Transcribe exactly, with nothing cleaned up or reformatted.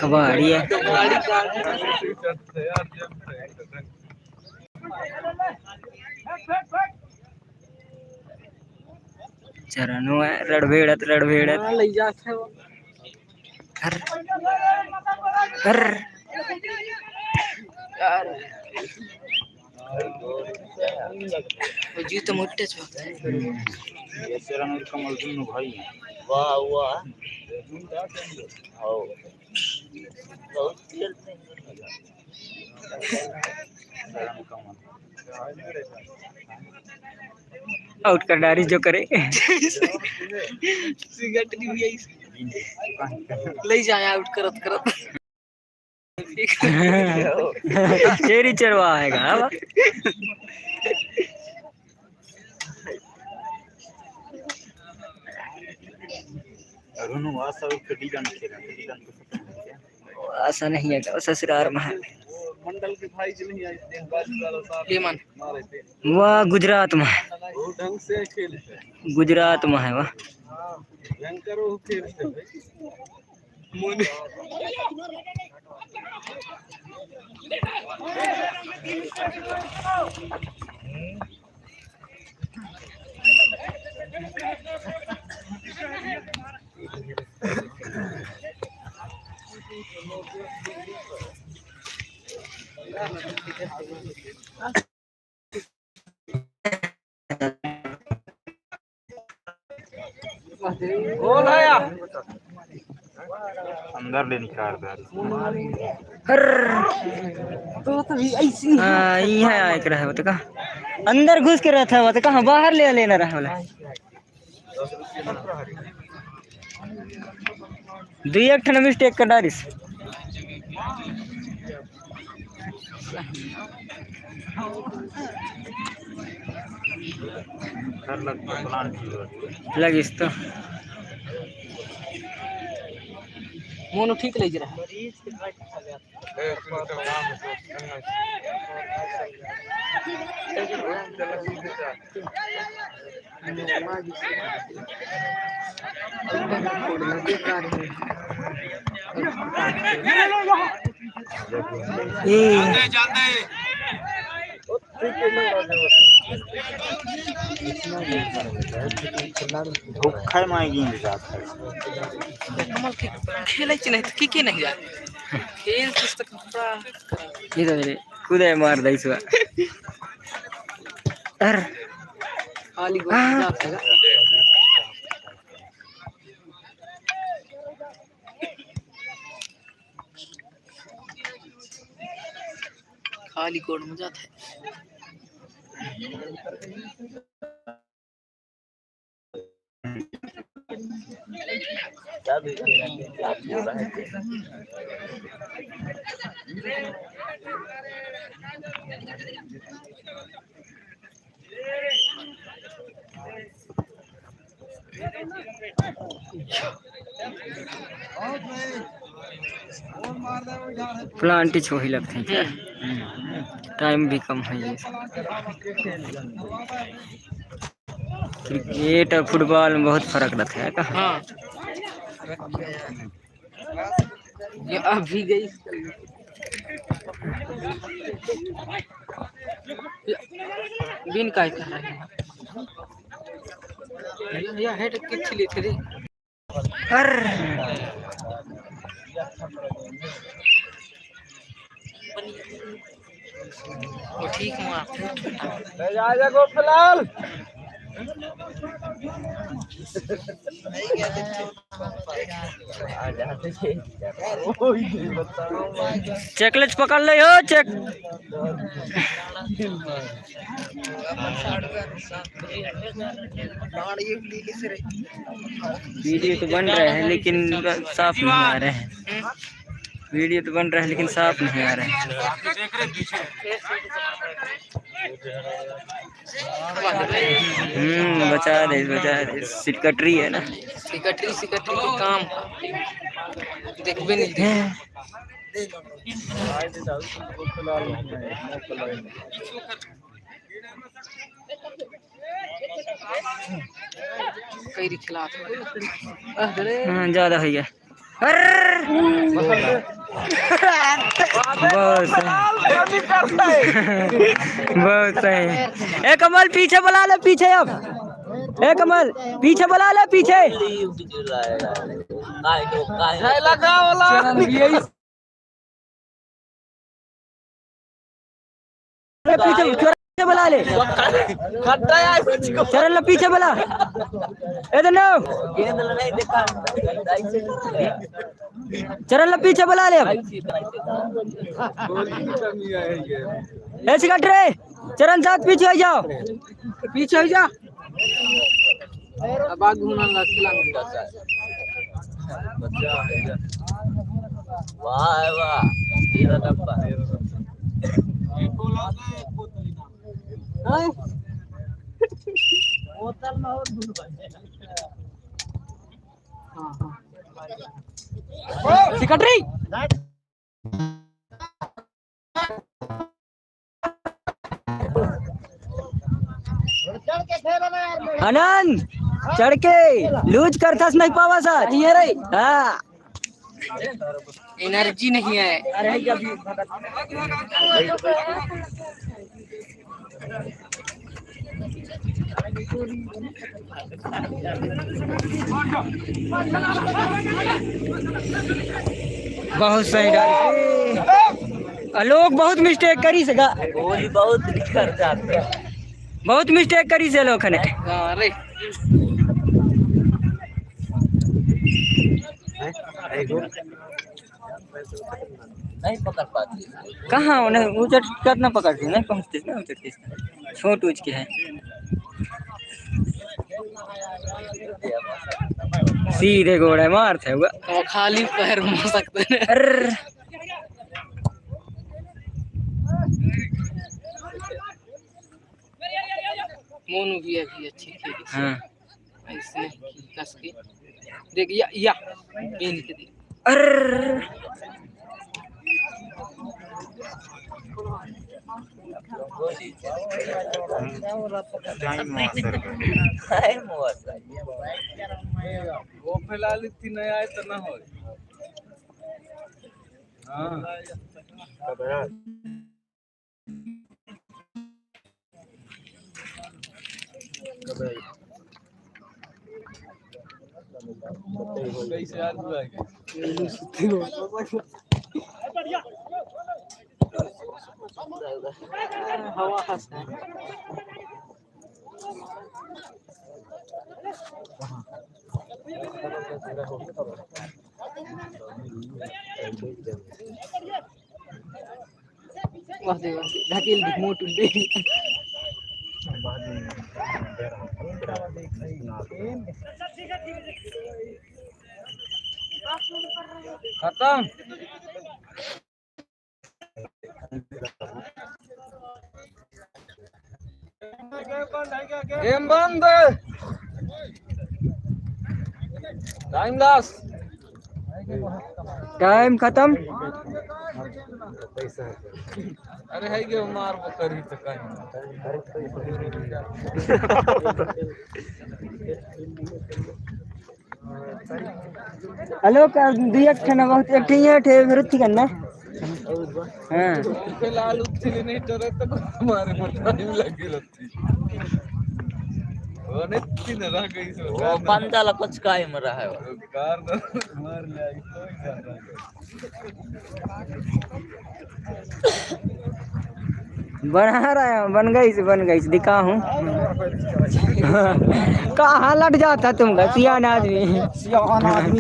कबाड़ी है। चरणों है, रड़भेड़त, रड़भेड़त। हाँ, ले जात है वो। हर, हर। यार। वो जी तो मोटे छ। ये चरण और कमल दोनों भाई हैं। वाह, वाह। हाँ। बहुत खेलते हैं। आउट कर डारी जो करे। सिगरेट नहीं हुई है इसकी। ले जाए आउट करत करत। शेरी चरवा आएगा, हाँ? अरुण, वहाँ सब कटी जाने खेला, कटी जाने को पता नहीं क्या। ऐसा नहीं है, ससुराल में है। मंडल के भाई जी नहीं आए, बाजू वाला साहब। ये मान। वाह, गुजरात में है। बहुत ढंग से खेलते हैं। गुजरात में है, वाह। हाँ, भयंकर वो खेलते हैं भाई। मोने। अंदर ले निकाल दे। हर। तो, तो भी ऐसी। हाँ, ये है, एक रहे, वो तो कहा। अंदर घुस के रहता है, वो तो कहा, बाहर ले लेना रहा वाला। दुई एक ठन मिस्टेक कर डारिस। लगिस तो। मोनू ठीक लग रहा है। ए। धोखा मांगी जात है। कमल के खेले च नहीं तो की की नहीं जात। खेल चीज तो कपड़ा। ये तो मेरे खुद है मार दई सुआ। अर। खाली गोल हाँ। जात है। खाली गोड़ में जात है। प्लांट ही छोही लगथे। हम्म। टाइम भी कम है ये। क्रिकेट और फुटबॉल में बहुत फर्क रहता है का? हाँ। ये अभी गई। बिन काय कर रहे हैं? ये, ये हेड किच लेते रे। अर। वो ठीक मार। ले जा, जा, गोपाल। चकलेट पकड़ ले हो, चक। वीडियो तो बन रहा है, लेकिन साफ नहीं आ रहा है। वीडियो तो बन रहा है, लेकिन साफ नहीं आ रहा है। हम्म, बचा दे, बचा दे, सिकटरी है ना। सिकटरी, सिकटरी के काम। देखबे नहीं। हैं। कई खिलाफ। हाँ, ज्यादा हो गया। अर्र! बहुत सही। बहुत सही। ए कमल, पीछे बुला ले, पीछे अब। ए कमल, पीछे बुला ले, पीछे। पीछे, पीछे बुला ले। चरण ला पीछे बुला। ए दे नो। चरण ला पीछे बुला ले अब। ए सिकट रे, चरण साथ पीछे हो जाओ। पीछे हो जा। अब आग घूमने लग, खिला। वाह, वाह। तेरा डब्बा। हैं? बोतल में और दूर बन जाए। हाँ, हाँ। सिकट रे। आनंद, चढ़ के लूज करथस नहीं पावा सच। नहीं है रे। हाँ। एनर्जी नहीं है। अरे, अभी बहुत सही डाल। आलोक बहुत मिस्टेक करी सका। गोली बहुत कर जाते हैं। बहुत मिस्टेक करी से लोग ने। हाँ, अरे। नहीं पकड़ पाती। कहाँ उन्हें उचट करना पकड़ती, नहीं पहुँचती ना उचट के। छोट उच के है। सीधे गोड़े मारते हुआ। तो खाली पैर मार सकते हैं। अर्र। मोनू भी अभी अच्छी खेली। हाँ। ऐसे कस के। देख, या, या। पेन के दे। अर्र। टाइम हुआ सर। टाइम हुआ सर। वो फैला ली थी, नहीं आए तो ना हो। हाँ। हवा हंस। वाह दे, वाह दे, ढकेल दे, मोटू दे। खत्म। गेम बंद। Time loss. टाइम खत्म। अरे है के मार वो करी तो कहीं। हेलो, कर दिया एक ठन, बहुत एक ठन ये ठे, फिर ठीक है ना? हाँ। फिलहाल उठले नहीं डरे तो हमारे को टाइम लगे लगती। वो नहीं तीन रह गई सो। वो पंजा ला कुछ काई में रहा है वो। कार ना मार ले आई, कोई ना रह गई। बना रहा है, बन गई से, बन गई से, दिखा हूँ। कहाँ लट जाता तुमका, सियान आदमी। सियान आदमी।